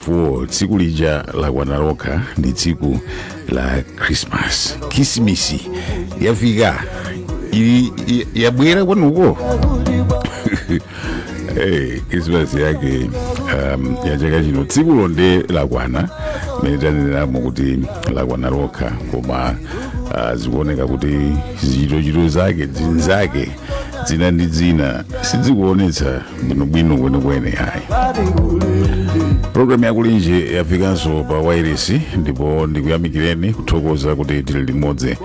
of all, tsiku lija lakwana lokha, ndi tsiku la Christmas. Khisimisi yafika, ili yabwera kwanuko. Hey, Christmas yake ya chaka chino, tsikulo nde lakwana mene taneneramo kuti lakwana lokha, koma zikuoneka kuti zichitochito zake zinzake dzina ndi dzina sizikuonetsa bwinobwino kwenekwene ayi. Programu yakulinji yafikanso pa wairesi, ndipo ndikuyamikireni, kuthokoza kuti tili limodzi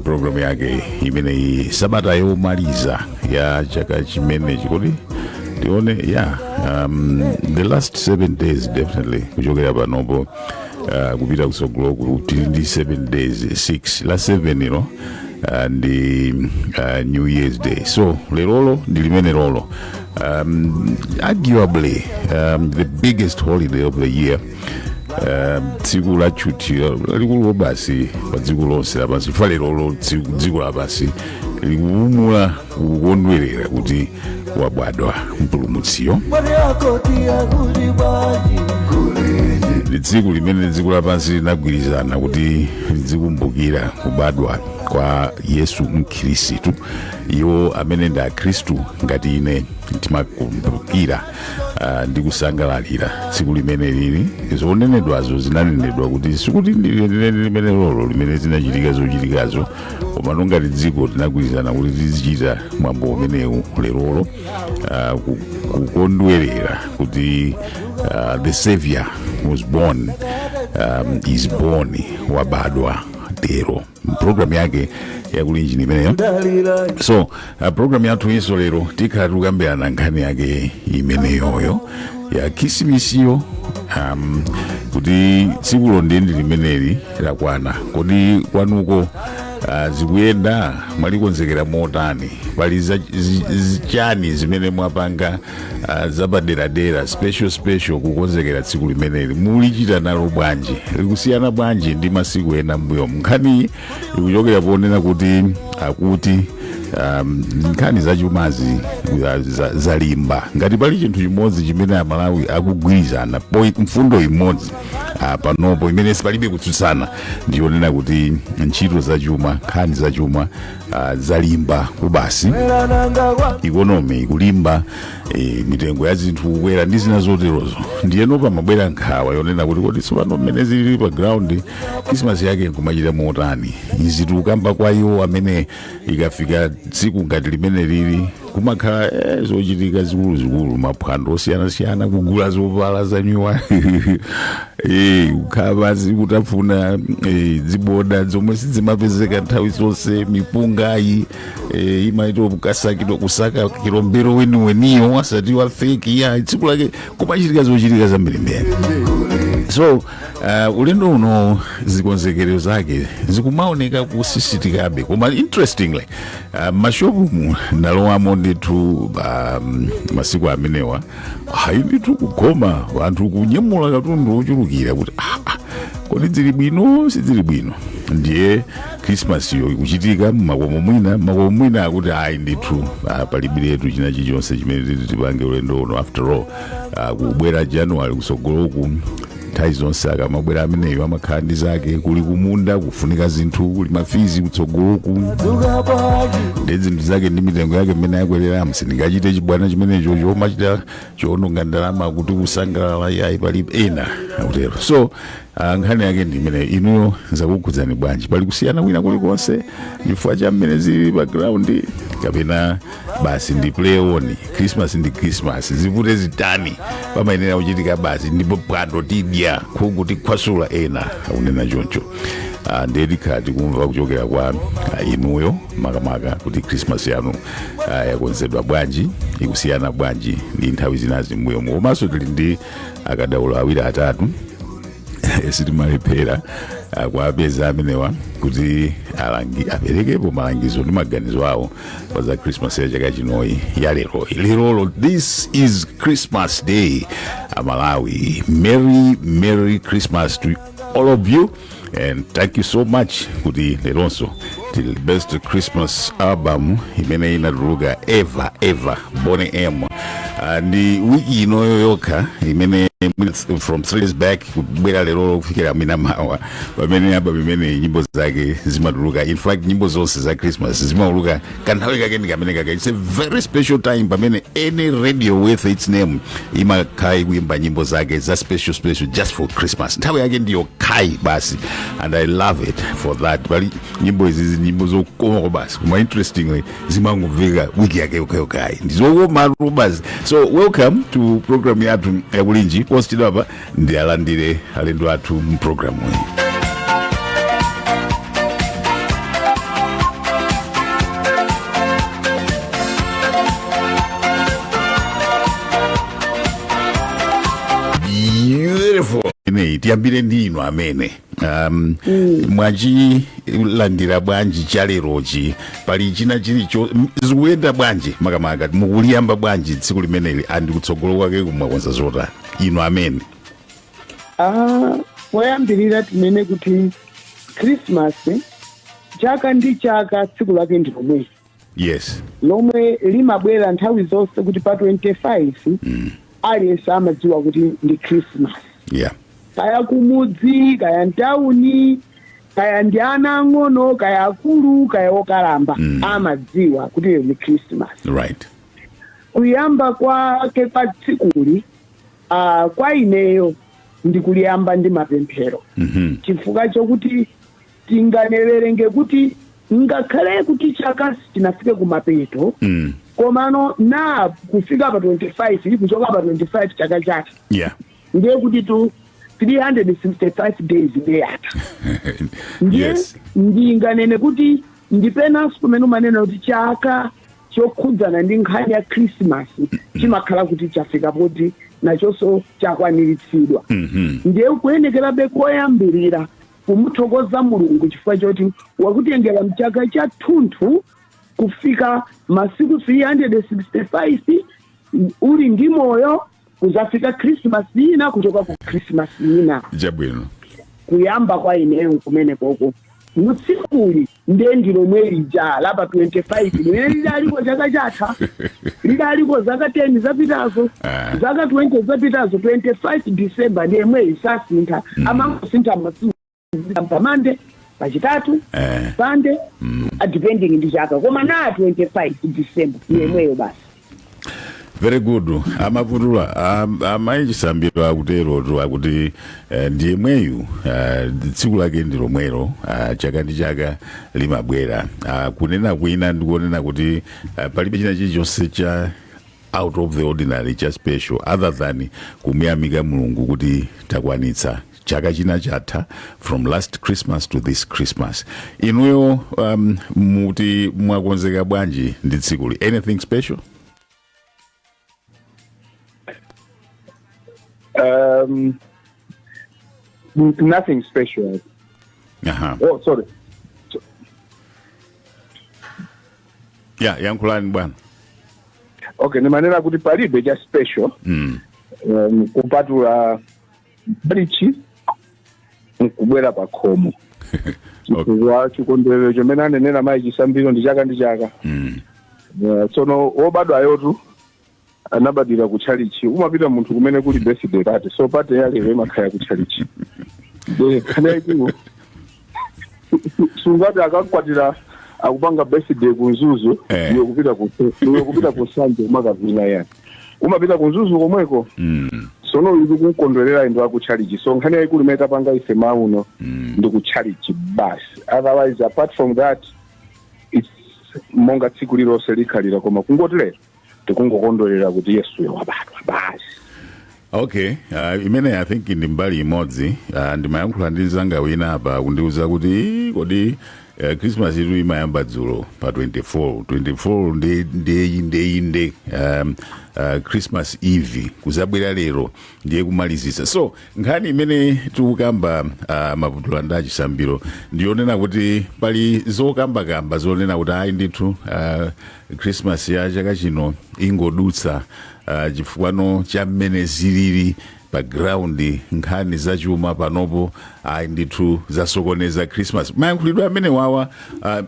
programu yake imeneyi, sabata yomaliza ya chaka chimenechi. Kodi tione ya the last 7 days, definitely kuchokera panopo kupita kutsogoloku tili ndi 7 days, 6 la 7 ilo ndi New Year's Day. So lerolo ndi limene lolo, arguably the biggest holiday of the year, tsiku la tchuthi lalikulu basi pa dziko lonse lapansi, chifukwa lerolo dziko lapansi likupumula kukondwerera kuti wabadwa Mpulumutsiyo. Ndi tsiku limene dziko lapansi linagwirizana kuti lizikumbukira kubadwa kwa Yesu Mkhristu. Iwo amene ndi Akhristu ngati ine timakumbukira ndi kusangalalira tsiku limene lili. Zonenedwazo zinanenedwa kuti sikuti ndi limene lolo limene zinachitika zochitikazo, koma ngati dziko tinagwirizana kuti tizichita mwambo umenewu lerolo, kukondwerera kuti the Savior was born, is born, wabadwa lero. Program yake yakulinji imeneyo. So program yathu inso lero tikhala tikukambirana nkhani yake imeneyoyo ya Khisimisiyo, kuti tsikulo ndindi limeneli lakwana. Kodi kwanuko zikuyenda, mwalikonzekera motani? Pali zichani zimene mwapanga zapaderadera, special special, kukonzekera tsiku limeneli? Mulichita nalo bwanji? Likusiyana bwanji ndi masiku ena mbuyo? Nkhani ikuchokera ponena kuti akuti nkhani zachumazi zalimba. Ngati pali chinthu chimodzi chimene Amalawi akugwirizana, mfundo imodzi panopo imene sipalibe kutsutsana, ndiyonena kuti ntchito zachuma, nkhani zachuma zalimba kubasi, economy ikulimba, mitengo ya zinthu kukwera ndi zina zoterozo. Ndiyeno pamabwera nkhawa yonena kuti kodi tsopano mmene zilili pa ground, Christmas yake nkumachita motani? Izi tikukamba kwa iwo amene ikafika tsiku ngati limene lili kumakhala zochitika zikuluzikulu, maphwando osiyanasiyana, kugula zovala zanyuwa, kukhala pansi kutafuna ziboda zomwe sizimapezeka nthawi zonse, mipungayi imaitwa kusakidwa, kusaka kilombero weniweniyo wasati wa fake ya tsiku lake, kumachitika zochitika zambirimbiri. So ulendo uno zikonzekero zake zikumaoneka kusisitikabe, koma interestingly, mashopu mu nalowamo ndithu masiku amenewa, hayi ndithu kugoma, anthu kunyamula katundu ochulukira kuti kodi zili bwino, sizili bwino? Ndiye Christmas yo ikuchitika mmakomo mwina, mmakomo mwina akuti ayi ndithu, palibiretu china chilichonse chimene titi tipange ulendo uno. After all, kubwera January kusogoloku, nthawi zonse akamabwera ameneyo amakhala ndi zake, kuli kumunda kufunika zinthu, kuli ma fees kutsogoloku, ndi zinthu zake ndi mitengo yake mmene yakwereramu, sindingachite chibwana chimenecho chomachita chowononga ndalama kuti kusangalala, yayi, palibe, ena akutero. So nkhani yake ndi imeneyo. Inuyo zakukhudzani bwanji? Pali kusiyana kwina kulikonse chifukwa cha mmene zili pa ground, kapena basi ndi play on, Christmas ndi Christmas, zivute zitani pamayenera kuchitika basi, ndipo phwando tidya, khuku tikhwasula, ena akunena choncho. Ndiye tikhala tikumva kuchokera kwa inuyo makamaka kuti Christmas yanu yakonzedwa bwanji, ikusiyana bwanji ndi nthawi zinazi mbuyomu. Komanso tili ndi akadaulo awiri atatu, sitimalephera kuwapeza amenewa kuti aperekepo malangizo ndi maganizo awo pa za Christmas ya chaka chinoyi ya leroyi, lerolo. This is Christmas Day, Amalawi. Merry Merry Christmas to all of you and thank you so much kuti leronso tili. Best Christmas album imene inatuluka ever ever, Boney M, ndi wiki inoyo yokha imene From 3 days back kubwera lero kufikira mwina mawa, pamene album imene nyimbo zake zimatuluka. In fact, nyimbo zonse za Christmas zimauluka kanthawi kake ndi kamene kake. It's a very special time pamene any radio with its name imakhala ikuimba nyimbo zake za special special just for Christmas. Nthawi yake ndiyo kai basi, and I love it for that. Pali nyimbo izizi, nyimbo zokoma basi, koma interestingly zimangomveka wiki yake yokayokayi, ndizokoma basi. So welcome to program yathu yakulinji. Posachedwapa ndi alandire alendo athu mu programu iyi. Beautiful. Ineyi tiyambire ndi inu amene mwachilandira bwanji chalerochi? Pali china chilicho zikuyenda bwanji? Makamaka mukuliyamba bwanji tsiku limeneli, and kutsogolo kwake kumwakonza zotani, inu amene? Ah, poyambirira tinene kuti Christmas chaka ndi chaka tsiku lake ndi lomwe lomwe limabwera nthawi zonse kuti pa 25 aliyense amadziwa kuti ndi Christmas, kaya kumudzi, kaya mtawuni, kaya ndi ana ang'ono, kaya akulu, kaya okalamba, amadziwa kuti lero ndi Christmas. Kuyamba kwake kwa tsikuli, kwa ineyo ndikuliyamba ndi mapemphero, chifukwa chokuti tinganewerenge kuti ngakhale kuti chaka chinafike kumapeto, komano na kufika pa 25, kuchoka pa 25 chaka chake, ndiye kuti tu 365 days ndeyatha. Ndiye ndinganene kuti ndipenanso kumene umanena kuti chaka chokhudzana ndi nkhani ya Christmas chimakhala kuti chafika poti nachonso chakwaniritsidwa. Ndiye kuyenekerabe koyambirira kumuthokoza Mulungu chifukwa choti wakutengera mchaka chathunthu kufika masiku 365 uli ndi moyo, kuzafika Christmas ina, kuchoka ku Christmas ina. Kuyamba kwa ineyo kumene koko mutsikuli ndiye ndilomwe lija la pa 25 limene lidaliko chaka chatha, lidaliko zaka 10 zapitazo, zaka 20 zapitazo. 25 December ndiye mweyi sasintha, amangosintha masiku pa Monday, pachitatu, Sunday, depending ndi chaka, koma na 25 December yemweyo basi. Very good. Amavutula amayi Chisambiro akuterotu, akuti ndiye mweyu, tsiku lake ndi lomwelo, chaka ndi chaka limabwera. Kunena kwina ndikunena kuti palibe china chilichonse cha out of the ordinary, cha special, other than kumuyamika Mulungu kuti takwanitsa chaka china chatha, from last Christmas to this Christmas. Inuyo muti mwakonzeka bwanji ndi tsikuli? Anything special? Nothing special. Oh, sorry. Ya, yankhulani bwana. Okay, nimanena kuti palibe cha special kupatula balichi nkubwera pa khomo, chifukwa chikondwerero chomene anenera mayi Chisambiro ndi chaka ndi chaka. Tsono wobadwayotu anabadwira ku tchalichi. Umapita munthu kumene kuli birthday party, so party ya lero imakhala ku tchalichi. Kanaikulu sungati akakwatira akupanga birthday ku Mzuzu, iwe kupita ku Nsanje umakavina yani. Umapita ku Mzuzu komweko. Sono ili kukondwerera ndo akutchalichi. So nkhani yayikulu imene tapanga ife mauno ndi kutchalichi basi. Otherwise, apart from that, it's monga tsiku lilonse likhalira, koma kungoti lero tikungokondwerera kuti Yesuyo wabadwa basi. Okay, imene I think ndi mbali imodzi. Ndimayankhula ndi mzanga wina apa, kundiuza kuti, "Ii, kodi Christmas itu imayamba dzulo pa 24 24 nde nde nde inde Christmas Eve kuzabwera lero ndiye kumalizisa." So nkhani imene tikukamba, Maputula ndi Achisambiro, ndiyonena kuti pali zokambakamba zonena kuti ayi ndithu, Christmas ya chaka chino ingodutsa, chifukwa cha mmene zilili. Pa ground nkhani zachuma panopo ayi ndithu zasokoneza Christmas. Mayankhulidwe amene wawa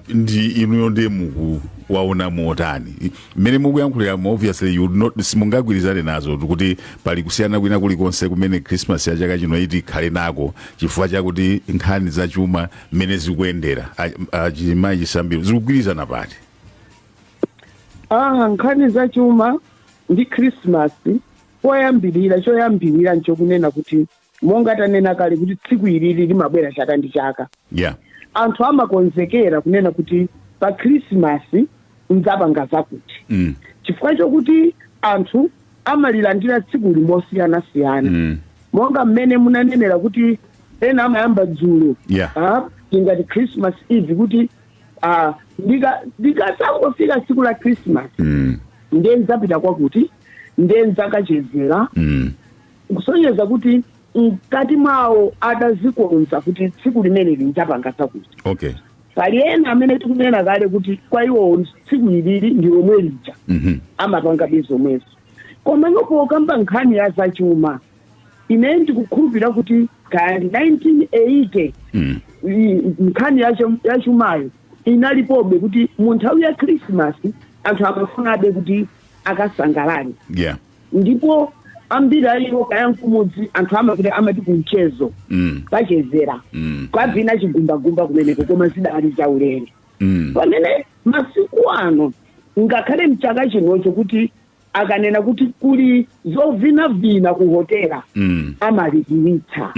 ndi inuyo ndiye mukuwaona motani mmene mukuyankhuliramo? Obviously you would not, simungagwirizane nazo kuti pali kusiyana kwina kulikonse kumene Christmas ya chaka chino iti ikhale nako chifukwa chakuti nkhani zachuma mmene zikuyendera. Achimayi Chisambiro, zikugwirizana pati? Nkhani zachuma ndi Christmas, poyambirira, choyambirira nchokunena kuti monga tanena kale kuti tsiku ilili limabwera chaka ndi chaka, anthu amakonzekera kunena kuti pa Christmas ndzapanga zakuti, chifukwa chokuti anthu amalilandira tsiku limosiyanasiyana, monga mmene munanenera kuti ena amayamba dzulo, tingati Christmas Eve, kuti ndikasangofika tsiku la Christmas, ndiye ndzapita kwakuti, ndiye ndzakachezera, kusonyeza kuti mkati mwawo adazikonza kuti tsiku limene lindzapanga zakuti. Pali ena amene tikunena kale kuti kwa iwo tsiku ilili ndi lomwe lija, amapangabe zomwezo. Koma pokamba nkhani ya zachuma, ine ndikukhulupirira kuti kaya ndi 1980, nkhani yachumayo inalipobe kuti mu nthawi ya Christmas anthu amafunabe kuti akasangalale, ndipo ambiri aliwo kaya mkumudzi anthu amapita, amati kumchezo, kachezera, kavina chigumbagumba kumeneko, koma zidali zaulere. Pamene masiku ano, ngakhale mchaka chinocho, kuti akanena kuti kuli zovinavina ku hotela, amalipiritsa.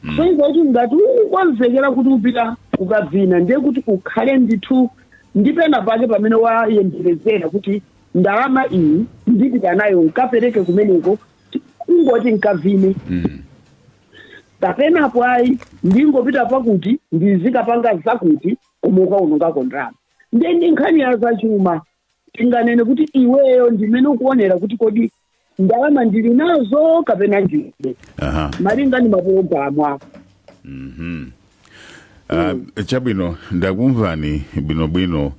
Kusonyeza kuti ngati ukukonzekera kuti upita kukavina, ndiye kuti ukhale ndithu ndi pena pake pamene wayembekezera kuti ndalama iyi ndipita nayo nkapereke kumeneko, kungoti nkavine, kapenapo ayi, ndingopita pakuti ndizikapanga zakuti, koma ukaonongako ndalama. Ndiye ndi nkhani ya zachuma, tinganene kuti iweyo ndimene ukuonera kuti kodi ndalama ndili nazo kapena ndilibe, malinga ndi mapulogalamu ako. Chabwino, ndakumvani bwinobwino,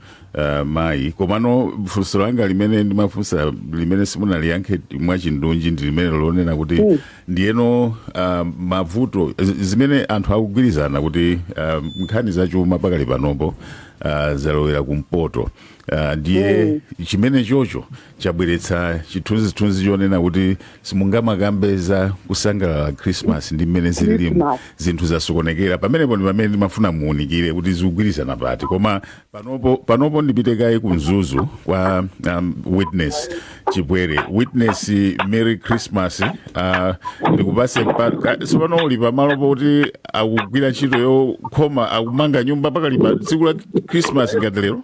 mayi. Komano funso langa limene ndimafunsa, limene simunaliyankhe mwachindunji, ndi limene lonena kuti ndiyeno mavuto zimene anthu akugwirizana kuti nkhani zachuma pakali panopo zalowera kumpoto, ndiye chimene chocho chabweretsa chithunzithunzi chonena kuti simungamakambe za kusangalala Christmas ndi mmene zililimu, Christmas. zinthu zasokonekera. Pamenepo ndi pamene ndimafuna muwunikire kuti zikugwirizana pati. Koma panopo ndipite kaye ku Mzuzu kwa Witness Chipwere. Witness, Merry Christmas. Ndikupase tsopano uli pamalo pokuti akugwira ntchito yokhoma, akumanga nyumba pakali pa tsiku la Christmas ngati lero.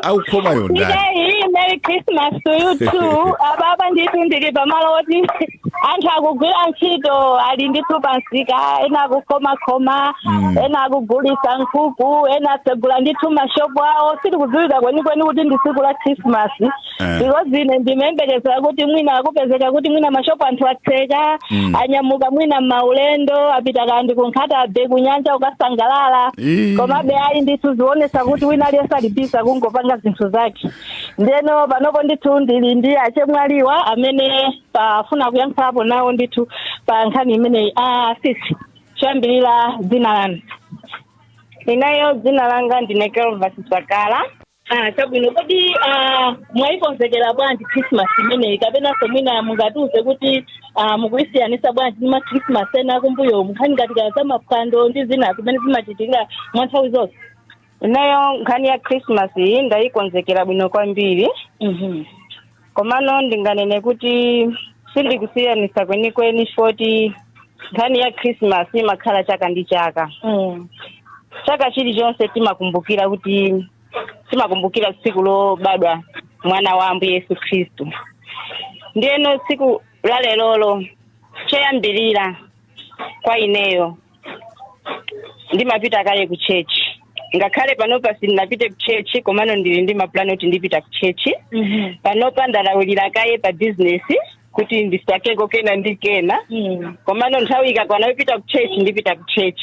Akukhomayo ndani? Hey, Merry Christmas to you too. Ababa, ndithu ndili pamalo oti anthu akugwira ntchito, ali ndithu pamsika, ena akukhomakhoma, ena akugulisa nkhuku, ena atsegula ndithu mashopu awo. Sitikudziwika kwenikweni kuti ndi tsiku la Christmas, because ine ndimembekezera kuti mwina akupezeka kuti mwina mashopu anthu atseka, anyamuka mwina maulendo, apita kandi ku Nkhata Bay, kunyanja kukasangalala. Komabe ayi ndithu, zionesa kuti wina aliyense ali busy kungopanga zinthu zake. Ndeno panopo ndithu ndili ndi achemwaliwa amene pafuna kuyankhulapo nawo ndithu pa nkhani imeneyi. Sisi, choyambirira, dzina lanu? Ineyo dzina langa ndine Kelvas Sakala. Chabwino. Kodi mwayikonzekera bwanji Christmas imeneyi, kapenanso mwina mungatiuze kuti mukuyisiyanisa bwanji ndi ma Christmas ena akumbuyo, nkhani ngati za maphwando ndi zina zimene zimachitikira mwa nthawi zonse? Ineyo nkhani ya Christmas iyi ndayikonzekera bwino kwambiri, komano ndinganene kuti sindikusiyanisa kwenikweni, chifukwa nkhani ya Christmas imakhala chaka ndi chaka. Chaka chilichonse timakumbukira kuti timakumbukira tsiku lobadwa mwana wa Ambuye Yesu Khristu. Ndiyeno tsiku la lerolo, choyambirira kwa ineyo ndimapita kaye ku church. Ngakhale panopa sindinapite ku church, komano ndili ndi mapulani kuti ndipita ku church. Panopa ndalawirira kaye pa business kuti ndisakeko kena ndi kena, komano nthawi ikakwana yopita ku church, ndipita ku church.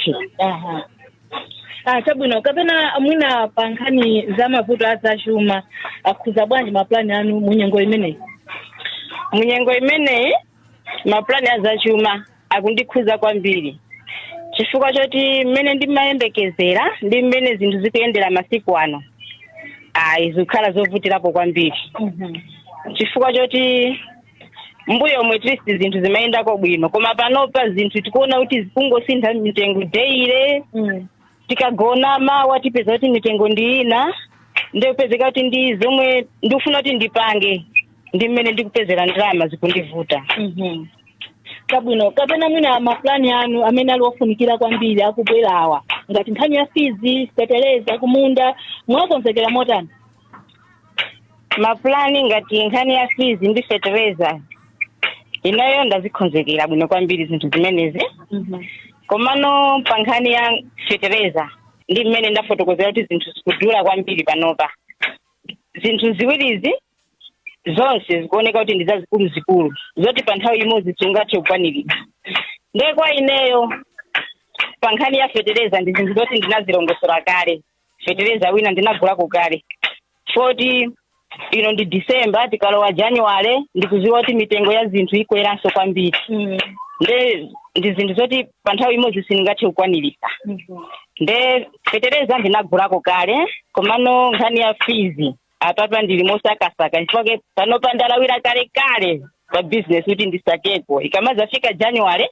Ah, chabwino. Kapena mwina pa nkhani za mavuto a zachuma akhuza bwanji maplani anu munyengo imeneyi? Munyengo imeneyi maplani a zachuma akundikhuza kwambiri, chifukwa choti mmene ndimayembekezera ndi mmene zinthu zikuyendera masiku ano, ayi, zikukhala zovutirapo kwambiri, chifukwa choti mbuyo omwe at least zinthu zimayendako bwino, koma panopa zinthu tikuona kuti zikungosintha mitengo daily. Tikagona mawa tipeza kuti mitengo ndi ina, ndikupezeka kuti ndi zomwe ndikufuna kuti ndipange ndi mmene ndikupezera ndalama zikundivuta. Chabwino. Kapena mwina maplani anu amene ali ofunikira kwambiri akubwera awa, ngati nkhani ya fees, feteleza kumunda, mwakonzekera motani? Maplani ngati nkhani ya fees ndi feteleza, ineyo ndazikonzekera bwino kwambiri zinthu zimenezi. Komano pa nkhani ya feteleza ndi mmene ndafotokozera kuti zinthu zikudula kwambiri panopa, zinthu ziwirizi zonse zikuoneka kuti ndi zazikuluzikulu zoti pa nthawi imodzi singathe kukwaniritsa. Ndiye kwa ineyo pa nkhani ya feteleza ndi zinthu zoti ndinazilongosola kale. Feteleza wina ndinagulako kale, foti ino ndi December, tikalowa January ndikuziwa kuti mitengo ya zinthu ikweranso kwambiri. Nde ndi zinthu zoti pa nthawi imodzi sindingathe kukwaniritsa. Nde feteleza ndinagulako kale. Komano nkhani ya fees apapa ndili mosakasaka, chifukwa panopa ndalawira kale kale pa business kuti ndisakeko. Ikamazafika January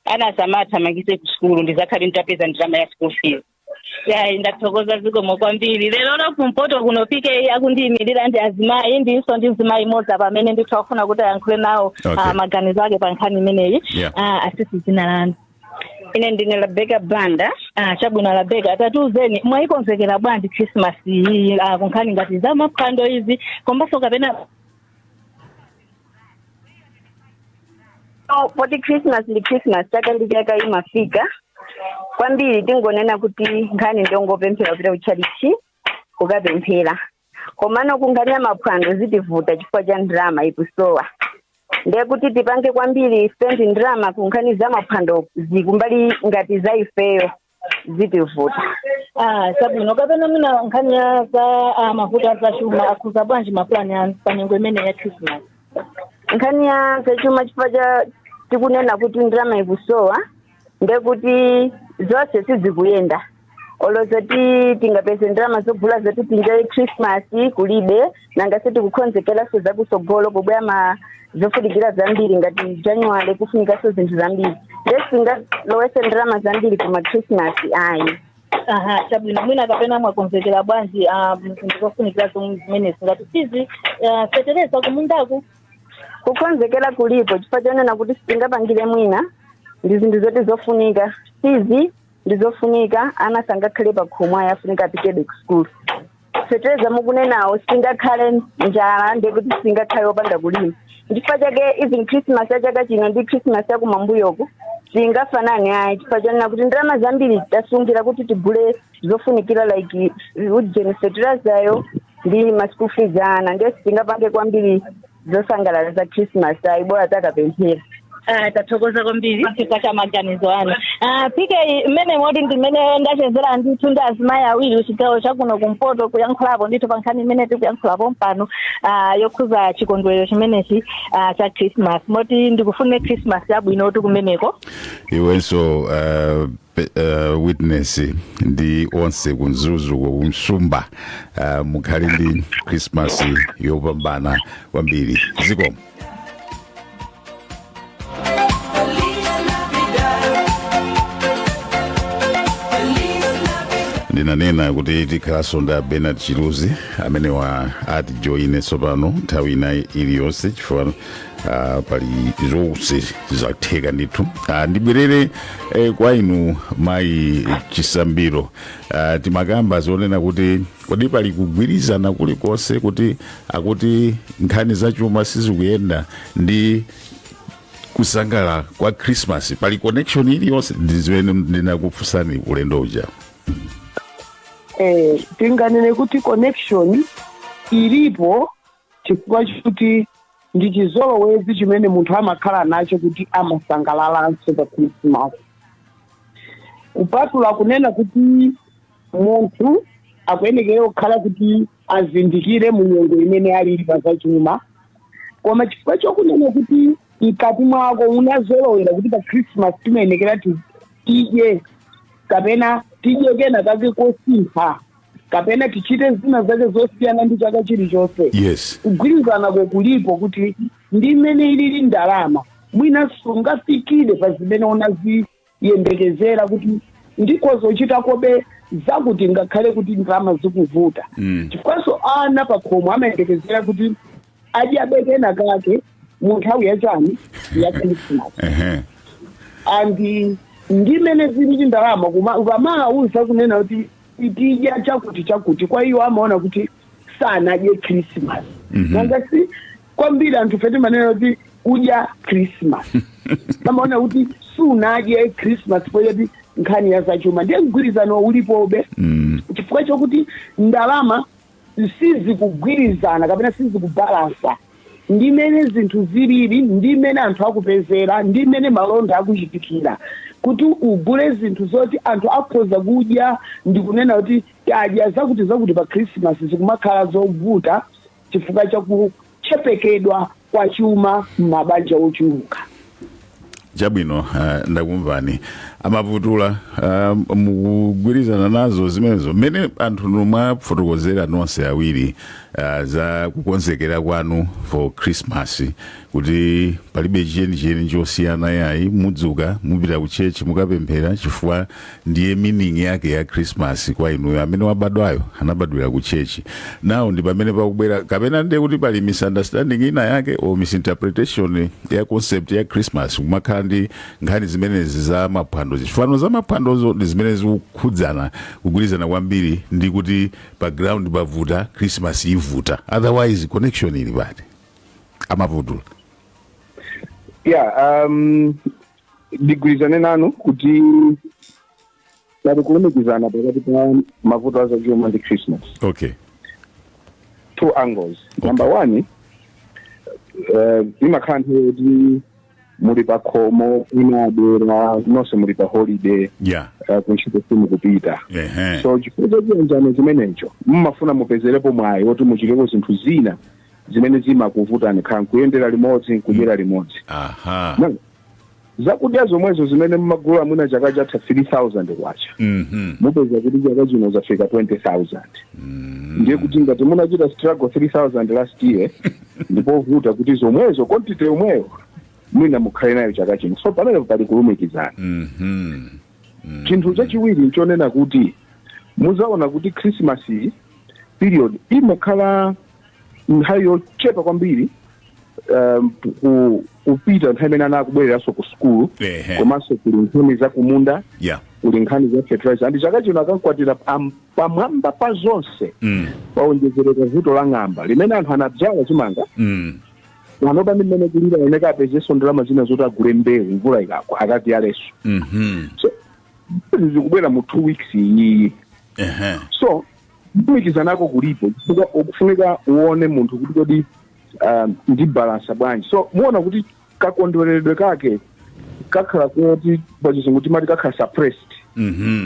ana asamathamangise ku sukulu, ndizakhale nditapeza ndalama ya school fees. Yayi, ndathokoza, zikomo kwambiri. Lero lo kumpoto kuno PK akundiyimirira ndi azimayi, ndinso ndi mzimayi imodzi apa amene ndithu akufuna kuti ayankhule nawo maganizo ake pa nkhani imeneyi. Asisi, dzina lanu? Ine ndine Rebecca Banda. Ah, chabwino Rebecca, tatiuzeni, mwayikonzekera bwanji Christmas iyi kunkhani ngati za maphwando izi, komanso kapena Oh, poti Christmas ndi Christmas, chaka ndi chaka imafika kwambiri. Tingonena kuti nkhani ndiyongopemphera, kupita kutchalichi kukapemphera. Komano kunkhani ya maphwando zitivuta chifukwa cha ndrama ikusowa. Ndiye kuti tipange kwambiri spend ndrama ku nkhani za maphwando zikumbali ngati za ifeyo zitivuta. Ah, chabwino. Kapena mwina nkhani ya za mavuto a zachuma akhuza bwanji maplani anu pa nyengo imene ya Christmas? Nkhani ya zachuma, chifukwa cha tikunena kuti ndrama ikusowa, ndiye kuti zonse sizikuyenda. Olo zoti tingapeze ndrama zogula zoti tinjoye Christmas kulibe. Nanga sitikukonzekeranso zakusogolo, kubwera ma zofunikira zambiri ngati January kufunikanso zinthu zambiri, ndiye sitingalowese ndrama zambiri kuma Christmas, ayi. Aha, chabwino. Mwina kapena mwakonzekera bwanji zinthu zofunikira zomwe zimenezi ngati fees, fetereza kumundaku? Kukonzekera kulipo, chifukwa chonena kuti sitingapangire mwina ndi zinthu zoti zofunika. Fees ndi zofunika, ana sangakhale pa khomo, ayi, afunika apitebe ku sukulu. Fetereza mukunenawo, sitingakhale njala, ndekuti sitingakhale wopanda kulima. Chifukwa chake even Christmas ya chaka chino ndi Christmas ya kumambuyoku singafanane, ayi, chifukwa chonena kuti ndalama zambiri tasungira kuti tigule zofunikira like ujeni fertilizer ndi ma school fees ana. Ndiye sitingapange kwambiri zosangalala za Christmas, ayi, bora takapemphera. Ah, tathokoza kwambiri chifukwa cha maganizo anu. Ah, PK, mmene moti ndimene ndachezera ndithu ndi azimayi awiri kuchigawo chakuno kumpoto, kuyankhulapo ndithu pa nkhani imene tikuyankhulapo mpano yokhuza chikondwerero chimenechi cha Christmas. Moti ndikufune Christmas yabwino kumeneko. Iwenso, Witness, ndi onse kuMzuzu, kumsumba, mukhale ndi Christmas yopambana kwambiri. Zikomo. Feliz Navidad. Feliz Navidad. Ndinanena kuti tikhalanso ndi Bernard Chiluzi amene wa atijoine tsopano nthawi ina iliyonse, chifukwa pali zonse zatheka ndithu. Ndibwerere kwa inu mayi Chisambiro. Timakamba zonena kuti kodi pali kugwirizana kulikonse kuti akuti nkhani zachuma sizikuyenda ndi kusangalala kwa Christmas, pali connection iliyonse? Ndi zimene ndinakufunsani ulendo uja. Tinganene kuti connection ilipo, chifukwa chakuti ndi chizolowezi chimene munthu amakhala nacho kuti amasangalalanso pa Christmas, kupatula kunena kuti Munthu akuyenekera kukhala kuti azindikire mu nyengo imene alili pa zachuma, koma chifukwa chokunena kuti mkati mwako unazolowera kuti pa Christmas timayenekera tidye kapena tidye kena kake kosintha kapena tichite zina zake zosiyana ndi chaka chilichonse, kugwirizanako kulipo kuti ndi mmene ilili ndalama, mwina sungafikire pa zimene unaziyembekezera kuti ndikhoza kobe zakuti ngakhale kuti ndalama zikuvuta, chifukwanso ana pakhomo amayembekezera kuti adyabe kena kake mu nthawi yachani, ya Christmas. And ndimene zilili ndalama, ukamawauza kunena kuti tidya chakuti chakuti, kwa iwo amaona kuti sanadye Christmas. Nanga si kwambiri anthu fe timanena kuti kudya Christmas, amaona kuti sunadye Christmas poyeti nkhani ya zachuma. Ndiye mgwirizano ulipobe chifukwa chokuti ndalama sizikugwirizana kapena sizikubalansa ndimene zinthu zilili, ndimene anthu akupezera, ndimene malonda akuchitikira, kuti ugule zinthu zoti anthu akhoza kudya ndikunena kuti tadya zakuti zakuti pa Christmas, zikumakhala zovuta chifukwa chakuchepekedwa kwa chuma m'mabanja ochuluka. Chabwino, ndakumvani amavutula. Mukugwirizana nazo zimenezo mmene anthu mwafotokozera nonse awiri za kukonzekera kwanu for Christmas, kuti palibe chenicheni chosiyana yayi, mudzuka, mupita ku church, mukapemphera, chifukwa ndiye meaning yake ya Christmas kwa inuyo, amene wabadwayo anabadwira ku church? Now ndi pamene pakubwera kapena ndiye kuti pali misunderstanding ina yake or misinterpretation ya concept ya Christmas, kumakhala ndi nkhani zimenezi za maphwando. Zifano za maphwandozo ndi zimene zikukhudzana, kugwirizana kwambiri ndi kuti pa ground pavuta, Christmas ivuta. Otherwise connection ili pati, amavutula? Yeah, ndigwirizane nanu kuti pali kulumikizana pakati pa mavuto azachuma ndi Christmas. Two angles. Number one, imakhala nthawi yoti muli pa khomo, inabwera nonse muli pa holiday, kuntchito simukupita. So chifukwa chachiyanjano chimenecho, mumafuna mupezerepo mwayi woti muchiteko zinthu zina zimene zimakuvutani, khala nkuyendera limodzi, nkudyera limodzi. Now, zakudya zomwezo zimene mumagula mwina chaka chatha 3000 kwacha, mupeza kuti chaka chino zafika 20,000. Ndiye kuti ngati munachita struggle 3000 last year, ndipovuta kuti zomwezo, quantity yomweyo, mwina mukhale nayo chaka chino. So pamene pali kulumikizana. Chinthu chachiwiri nchonena kuti muzaona kuti Christmas period imakhala nthawi yochepa kwambiri kupita nthawi imene ana akubwereranso ku sukulu, komanso kuli nkhani za kumunda, kuli nkhani za fertilizer, and chaka chino akankwatira pamwamba pa zonse paonjezereka vuto la ng'amba limene anthu anadzala chimanga. Panopa ndi mmene kulira oneka apezenso ndalama zina zoti agule mbewu, mvula ikagwa akadzyalenso. So izi zikubwera mu 2 weeks iyiyi. So kulumikizanako kulipo chifukwa ukufunika uone munthu kuti kodi ndi balansa bwanji. So muona kuti kakondwereredwe kake kakhala kuti pachizungu timati kakhala suppressed.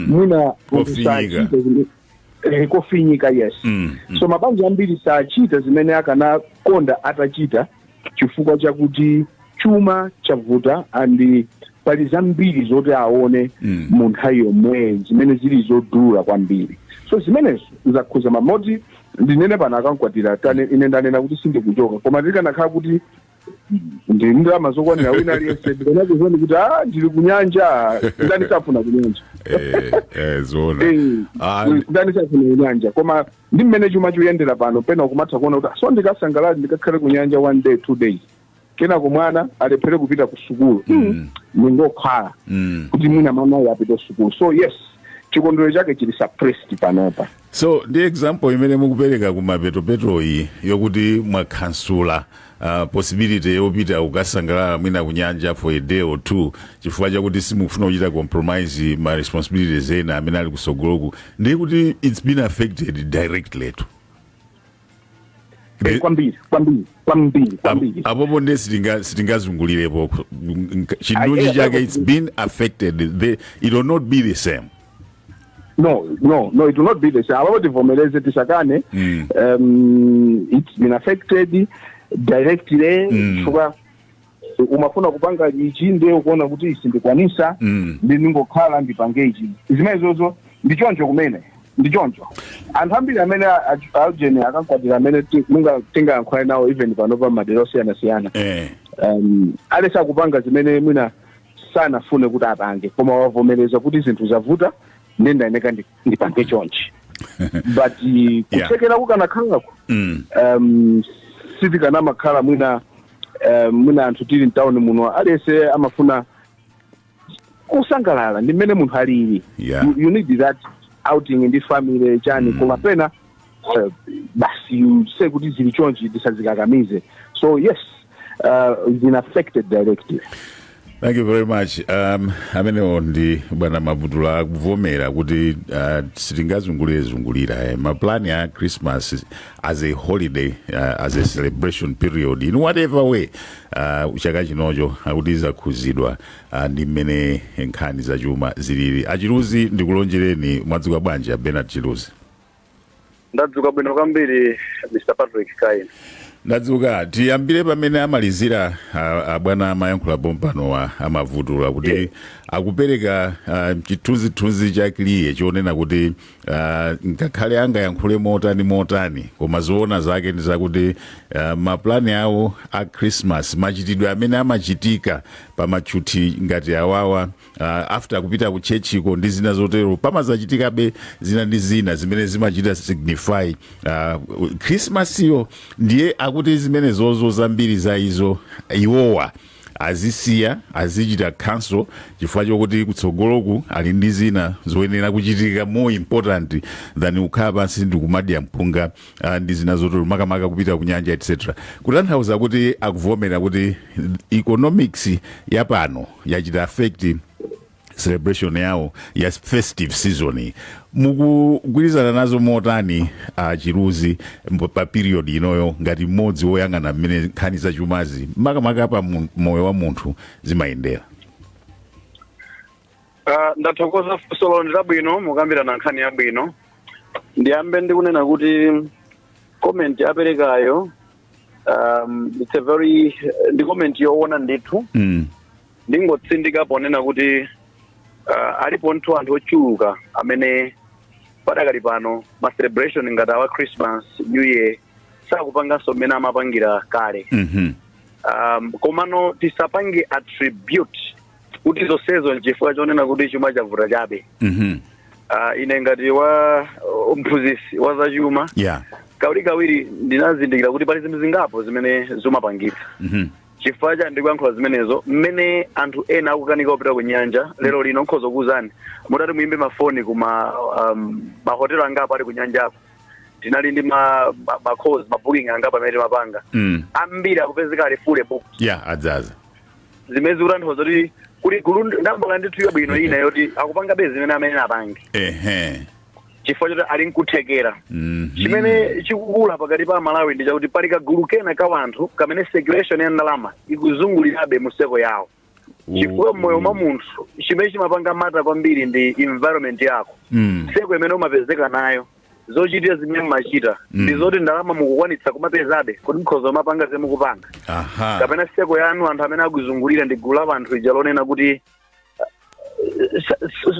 Mwina Kofinyika. sachita kofinyika, yes. So mabanja ambiri sachita zimene akanakonda atachita chifukwa chakuti chuma chavuta and pali zambiri zoti aone mu nthawi yomweyi zimene zili zodula kwambiri. So zimenezo zakhuza mamoti. Ndinene pano akankwatira tane, ine ndanena kuti sindikuchoka, koma tikanakhala kuti ndi ndalama zokwanira wina aliyense, ndikanakuzoni kuti ah, ndili kunyanja. Ndani safuna kunyanja? Eh, zoona. Ah, ndani safuna kunyanja? Koma ndi mmene chuma chikuyendera pano, pena kumatha kuona kuti so ndikasangalala ndikakhale kunyanja one day, 2 days, kenako mwana alephere kupita ku sukulu, ningokhala kuti mwina mwanayo apite sukulu. So yes, chikondwerero chake chili suppressed panopa. So ndi example imene mukupereka kumapetopetoyi yokuti mwakhansula possibility yopita kukasangalala mwina kunyanja for a day or two chifukwa chakuti simukufuna kuchita compromise ma responsibilities ena amene ali kusogoloku, ndiye kuti it's been affected directly to Kwambiri, kwambiri, kwambiri, kwambiri. Apopo ndiye sitingazungulirepo chindunji chake. It's been affected. It will not be the same. No, it will not be the same. Apo tivomereze, tisakane. It's been affected directly chifukwa umafuna kupanga ichi, ndiye ukuona kuti isi ndikwanisa, ndi ndingokhala ndipange ichi. Zimenezozo ndi choncho kumene, ndi choncho. Anthu ambiri amene aujeni akankwatira amene tingayankhule nawo, even panopa madera osiyanasiyana, alesa kupanga zimene mwina sanafune kuti apange, koma wavomereza kuti zinthu zavuta, ndiye ndayeneka ndipange chonchi. But kuthekera kukanakhalako, sitikanamakhala mwina mwina anthu tili mtawuni muno, aliyense amafuna kusangalala ndi mmene munthu alili. You need that outing ndi family chani, koma pena basi you say kuti zili chonchi, tisazikakamize. So yes, it's been affected directly. Thank you very much. Amenewo ndi bwana Mabutula akuvomera kuti sitingazungulire zungulira maplani a Christmas as a holiday, as a celebration period in whatever way, chaka chinocho akuti zakhuzidwa ndi mmene nkhani zachuma zilili. Achiluzi, ndikulonjereni. Mwadzuka bwanji, a Bernard Chiluzi? Ndadzuka bwino kwambiri, Mr Patrick Kain. Ndadzuka. Tiyambire pamene amalizira abwana amayankhula pompanowa, amavutula kuti akupereka chithunzithunzi cha clear chonena kuti ngakhale angayankhule motani motani, koma zoona zake ndi zakuti maplani awo a Christmas, machitidwe amene amachitika pa matchuthi ngati awawa, after kupita ku churchiko ndi zina zotero, pamazachitikabe zina ndi zina zimene zimachita signify Christmas iyo. Ndiye akuti zimene zozo zambiri za izo iwowa azisiya, azichita cancel chifukwa chokuti kutsogoloku ali ndi zina zoyenera kuchitika more important than kukhala pansi ndi kumadya mpunga ndi zina zotero, makamaka kupita kunyanja, etc. Kutanthauza kuti akuvomera kuti economics yapano yachita affect celebration yawo ya festive season. Mukugwirizana nazo motani, Chiluzi, pa period inoyo, ngati mmodzi woyang'ana mmene nkhani zachumazi, makamaka pa moyo wa munthu, zimayendera? Ndathokoza, funso ndi labwino, mukambirana nkhani yabwino. Ndiyambe ndikunena kuti comment aperekayo, it's a very, ndi comment yoona ndithu. Ndingotsindika ponena kuti alipo nthu anthu ochuluka amene padakali pano ma celebration ngati awa Christmas, New Year, sakupanganso mmene amapangira kale. Komano tisapange attribute kuti zonsezo nchifukwa chonena kuti chuma chavuta chabe. Ine ngati wa mphunzitsi wa zachuma, kawirikawiri ndinazindikira kuti pali zinthu zingapo zimene zimapangitsa. Chifukwa cha ndikuyankhula zimenezo, mmene anthu ena akukanika kupita ku nyanja lero lino, nkhoza kuwuzani, mutati muyimbe mafoni kuma mahotelo angapo ali ku nyanjako, tinali ndi ma calls, ma booking angapo amene timapanga, ambiri akupezeka ali fully booked. Yeah, adzaza. Zimene zikutanthauza kuti kuli gulu ndambala ndithu yabwino ina yoti akupanga be zimene amene apange chifukwa choti ali nkuthekera. Chimene chikukula pakati pa Malawi ndi chakuti pali kagulu kena ka wanthu kamene circulation ya ndalama ikuzungulirabe mu circle yawo, chifukwa mmoyo mwa munthu chimene chimapanga matter kwambiri ndi environment yako, circle imene umapezeka nayo, zochitira zimene mumachita, ndi zoti ndalama mukukwanitsa kumapezabe kuti mukhoza kumapanga zimene mukupanga, kapena circle yanu, anthu amene akuzungulira ndi gulu la anthu ija lonena kuti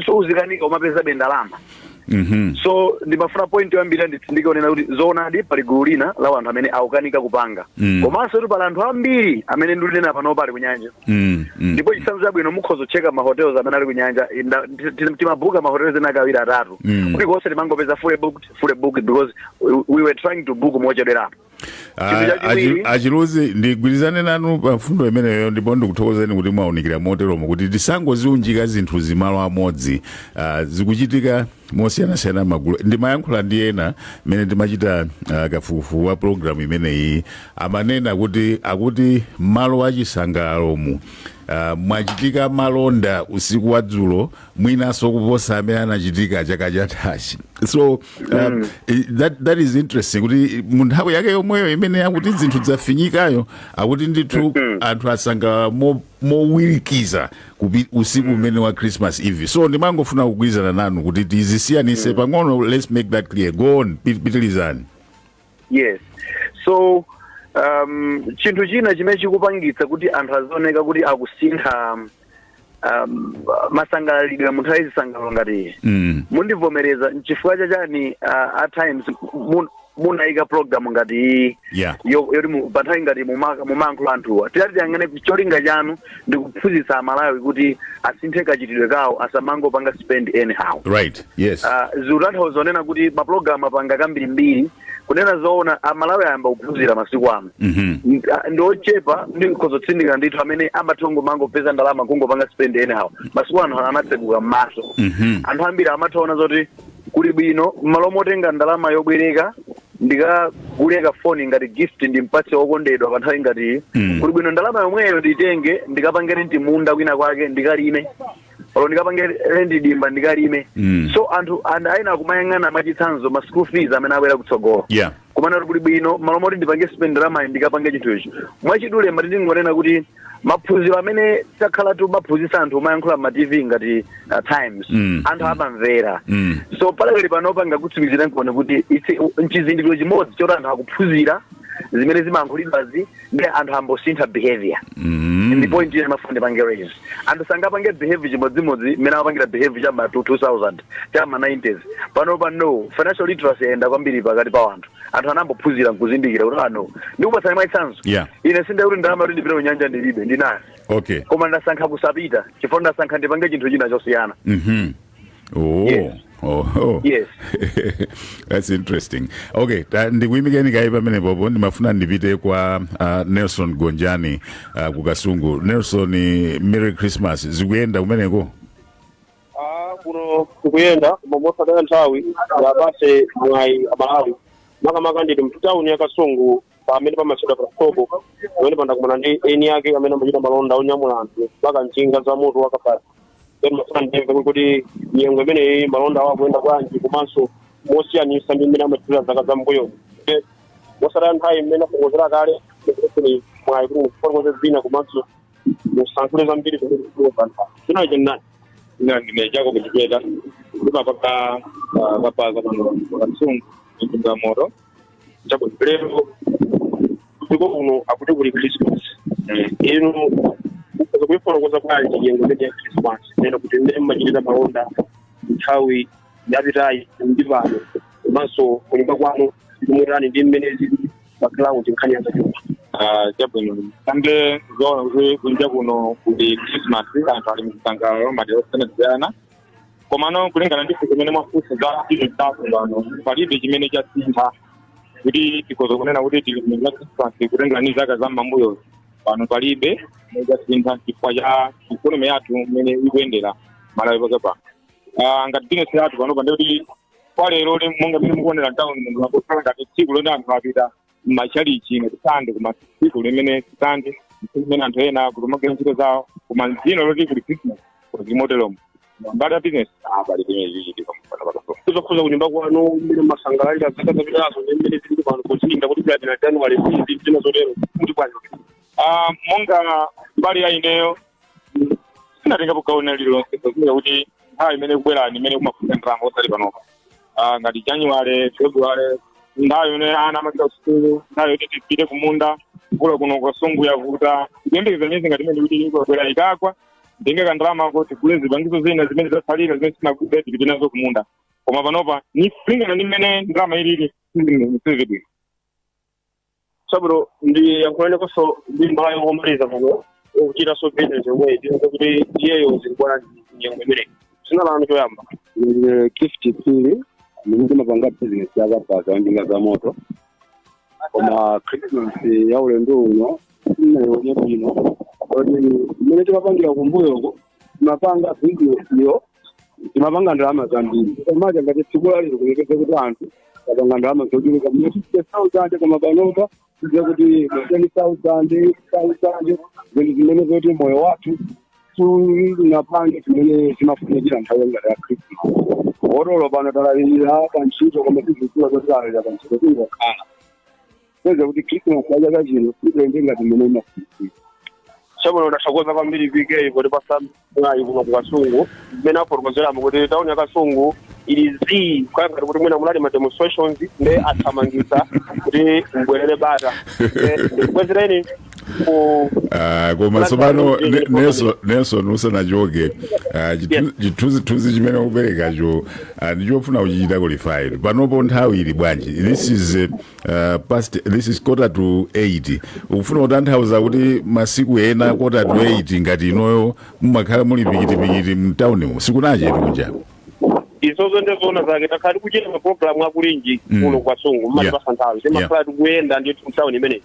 suzikanika umapezabe ndalama. So ndimafuna point yoyambirira nditsindike onena kuti zoonadi pali gulu lina la anthu amene akukanika kupanga, komanso kuti pali anthu ambiri amene ndikunena panopa pali kunyanja. Ndipo chitsanzo chabwino, mukhoza kucheka ma hotels amene ali kunyanja. Timabuka ma hotels ena kawiri atatu, kuti konse timangopeza fully booked, fully booked, because we were trying to book mochedwerapo. Chinthu chachiwiri- Achiluzi, ndigwirizane nanu pa mfundo imeneyo, ndipo ndikuthokozeni kuti mwaunikira moteromo kuti tisangoziunjika zinthu zimalo amodzi. Zikuchitika mosiyanasiyana magulu. Ndimayankhula ndi ena mmene timachita kafukufuku wa program imeneyi, amanena kuti akuti malo achisangalalomu Mwachitika malonda usiku wa dzulo, mwinanso kuposa amene anachitika chaka chathachi. So that is interesting kuti mu nthawi yake yomweyo imene akuti zinthu zafinyikayo, akuti ndithu anthu asangalala mowirikiza usiku umene wa Christmas Eve. So ndimangofuna kugwirizana nanu kuti tizisiyanise pang'ono. Let's make that clear. Go on, pitilizani. Yes, so chinthu china chimene chikupangitsa kuti anthu azioneka kuti akusintha masangalalidwe mu nthawi zisangalalo ngati iyi, mundivomereza, nchifukwa chachani at times munayika program ngati iyi yoti pa nthawi ngati mumayankhula anthuwa, tiyati tiyang'ane cholinga chanu ndi kuphunzitsa Amalawi kuti asinthe kachitidwe kawo, asamangopanga spend anyhow. right yes Zikutanthauza zonena kuti mapulogalamu apanga kambirimbiri. Kunena zoona, Amalawi ayamba kuphunzira masiku ano. Ndi ochepa, ndikhozotsindika ndithu, amene amatha kungomangopeza ndalama kungopanga spend anyhow. Masiku ano anatseguka m'maso. Anthu ambiri amathaona zoti kuli bwino m'malo motenga ndalama yobwereka ndikaguleka foni ngati gift ndimpatse wokondedwa pa nthawi ngati iyi, kuli bwino ndalama yomweyo nditenge ndikapange rent munda kwina kwake ndikalime, olo ndikapange rent dimba ndikalime. So anthu ayina akumayang'ana mwachitsanzo ma school fees amene abwera kutsogolo, kumana kuli bwino malo moti ndipange spend ndalamayi ndikapange chinthu ichi. Mwachidule mati ndingonena kuti maphunziro amene takhala timaphunzitsa anthu, umayankhula ma TV ngati Times, anthu amamvera. So palakali panopa ngakutsimikizira nkuone kuti nchizindikiro chimodzi choti anthu akuphunzira zimene zimayankhulidwazi, ndi anthu ambosintha behavior. Ndi point ine mafuna ndipange raise: anthu sangapange behavior chimodzimodzi mmene amapangira behavior chama 2000, chama 90s. Panopa no, financial literacy yayenda kwambiri pakati pa anthu. Anthu anambophunzira nkuzindikira kuti ano ndikupatsani mwachitsanzo, ine sindakuti ndalama kuti ndipite kunyanja ndilibe, ndinayo, koma ndasankha kusapita chifukwa ndasankha ndipange chinthu china chosiyana. Oh. Yes. Oh. Yes. That's interesting. Okay, ndikuyimikeni kayi pamenepopo. Ndimafuna ndipite kwa Nelson Gonjani ku Kasungu. Nelson, Merry Christmas. Zikuyenda kumeneko? Ah, kuno tikuyenda, koma mosataya nthawi yapase mwayi Amalawi, makamaka ndili mtawuni ya Kasungu pamene pamatchedwa Pasopo, pamene pandakumana ndi eni ake amene amachita malonda onyamula anthu mpaka njinga za moto wakapasi. Then mafuna ndimve kuti nyengo imeneyi malonda awo akuyenda bwanji, komanso mosiyanisa ndi mmene amachitira zaka zam'mbuyo. Mosataya nthawi, mmene afotokozera kale, ndikupatseni mwayi kuti mufotokoze zina komanso musankhule zambiri zimene zikuwa zina. Ichi ndani? Ina ndine Jacob Chipeta, ndimapaka kapaza pano Kasungu njinga moto. Chabwino, lero dziko kuno akuti kuli Christmas. Inu mukhoza kuifotokoza bwanji nyengo imene ya Christmas, nena kuti mmene mmachitira malonda nthawi yapitayi ndi pano, komanso kunyumba kwanu zimutani ndi mmene zili pa ground nkhani ya zachuma? Chabwino, sambe zoona kuti kunja kuno kuli Christmas, anthu ali mzisangalalo madera osiyanasiyana, komano kulingana ndi zimene mwafunsa za business zathu pano, palibe chimene chasintha kuti tikhoza kunena kuti tili mu la Christmas kutengera ndi zaka za m'mambuyo. Pano palibe chimene chasintha chifukwa cha economy yathu mmene ikuyendera Malawi pake pano. Ngati business yathu panopa, ndikuti kwa lero monga mmene mukuonera mtawuni, munthu akukhala ngati tsiku loti anthu apita mmachalichi ngati Sande, koma tsiku limene Sande tsiku limene anthu ena kumagwira ntchito zawo, koma dzina loti kuli Christmas zili moteromo. Mbali ya business, pali chimene chichitika pano pakaso. Kuzokhuza kunyumba kwanu, mmene masangalalira zaka zapitazo ndi mmene zili pano, pozinda kuti kuyambira January ndi zina zotero, kuti bwanji? Monga mbali ya ineyo, sinatengapo gawo lina lililonse pozindikira kuti nthawi imene ikubwerani imene kumafunika ndalama osati panopa. Ngati January, February, nthawi imene ana amapita kusukulu, nthawi yoti tipite kumunda, mvula kuno Kasungu yavuta, tikuyembekeza miyezi ngati imene kuti ikubwera ikagwa ndinge kandalama tigule zipangizo zina zimene zatsalira zimene sinagule, tipite nazo kumunda. Koma panopa ni kulingana ndi mmene ndalama ilili, sizili bwino. Chabwino, ndi yankhulanenso ndi mbala yomaliza pano ukuchitanso business yomwe ndinza kuti iyeyo zili bwanji nyengo imeneyi. Dzina lanu choyamba? Ndine Gift Phiri, ndimapanga business yakabaza njinga za moto, koma Christmas ya ulendo uno sinayione bwino kodi mmene timapangira kumbuyoko. Timapanga business yo, timapanga ndalama zambiri, komacha ngati tsiku lalero kulekeza kuti anthu tapanga ndalama zochuluka mu 50,000, koma panopa Tize kuti ma 10,000, 8,000, zinthu zimene zoti moyo wathu sunapange zimene zimafunikira nthawi ngati ya Christmas. Otolo pano talalirira pa ntchito, koma sizikula zoti talalira pa ntchito, tingokhala peza kuti Christmas ya chaka chino itoende ngati mmene imafunikira. Chabwino, ndathokoza kwambiri PK kuti pasa mwayi kuno ku Kasungu. Mmene afotokozeramo kuti tauni ya Kasungu ili zii, kukhala ngati kuti mwina munali ma demonstrations nde athamangitsa kuti mbwerere bata. Ndikubwezereni ku Ah, koma tsopano Nelson, usanachoke, chithunzithunzi chimene ukuperekacho ndichofuna kuchichita qualify. Panopo nthawi ili bwanji? This is past, this is 7:45. Ukufuna kutanthauza kuti masiku ena 7:45 ngati inoyo mumakhala muli pikitipikiti mtaunimo, sikunachetu kunja? Izozo ndizoona zake. Takhala tikuchita mapulogalamu akulinji kuno ku Kasungu, mmatipasa nthawi, timakhala tikuyenda ndithu mtawuni imeneyi.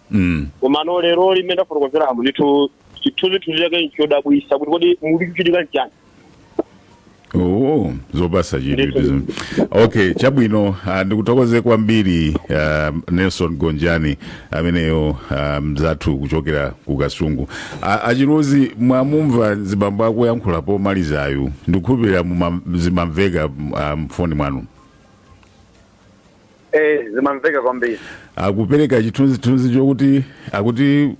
Komano lero limene ndafotokozeramo ndithu, chithunzithunzi chake nchodabwisa kuti kodi muli kuchitika nchani? Oh, zopasa chidwi. Okay, chabwino, ndikuthokoze kwambiri Nelson Gonjani ameneyo, mzathu kuchokera ku Kasungu. Achilozi, mwamumva zibambo akuyankhula pomalizayu, ndikukhulupirira zimamveka mfoni mwanu. Eh, zimamveka kwambiri. Akupereka chithunzithunzi chokuti akuti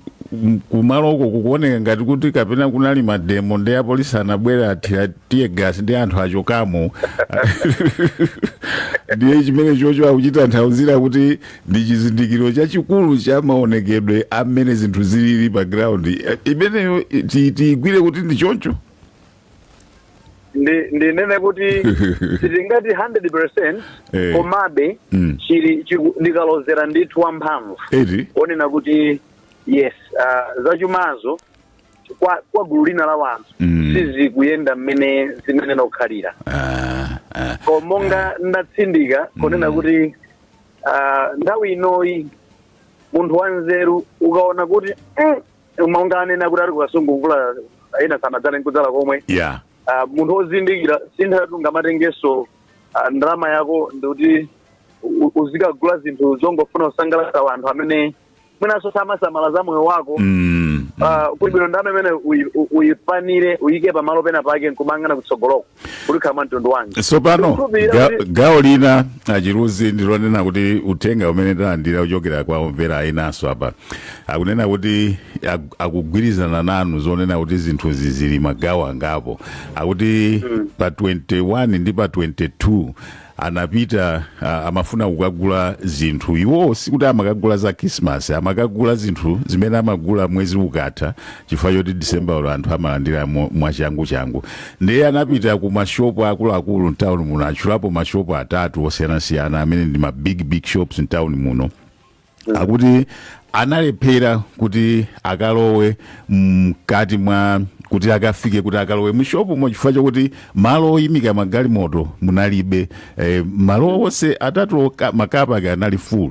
kumaloko kukuoneka ngati kuti kapena kunali mademo ndi apolisi anabwera athira tear gas ndi anthu achokamo. Ndiye chimene chocho akuchitanthauzira kuti ndi chizindikiro chachikulu cha maonekedwe amene zinthu zilili pa ground. Imeneyo tiyigwire kuti ndi choncho? Ndinene kuti sitingati 100%, komabe chili ndikalozera ndithu wamphamvu onena kuti yes, zachumazo kwa gulu lina la wanthu sizikuyenda mmene zimenena kukhalira. Monga ndatsindika konena kuti nthawi inoyi munthu wanzeru ukaona kuti monga anena kuti ali kuKasungu mvula ina sanadzale nkudzala komwe, munthu wozindikira sinthatu ngamatengeso ndalama yako ndikuti uzikagula zinthu zongofuna kusangalatsa anthu amene mwinanso samasamala za moyo wako. Kuli bwino ndalama imene uyipanire, uyike pamalo pena pake nkumangana kutsogoloko kuti khala mtundu wanji. Tsopano Ndikukhulupirira gawo lina, Achiruzi, ndilonena kuti uthenga umene talandira kuchokera kwa omvera enanso apa akunena kuti akugwirizana nanu zonena kuti zinthuzi zili magawo angapo. Akuti pa 21 ndi pa 22 anapita, amafuna kukagula zinthu. Iwo sikuti amakagula za Christmas, amakagula zinthu zimene amagula mwezi ukatha, chifukwa choti December ulo anthu amalandira mwachangu changu. Ndiye anapita ku mashopu akuluakulu mtown muno, atchulapo mashopu atatu osiyanasiyana amene ndi ma big big shops mtown muno. Akuti analephera kuti akalowe mkati mwa, kuti akafike kuti akalowe mushopumo chifukwa chokuti malo oyimika magalimoto munalibe. Malo onse atatu ma car park anali full.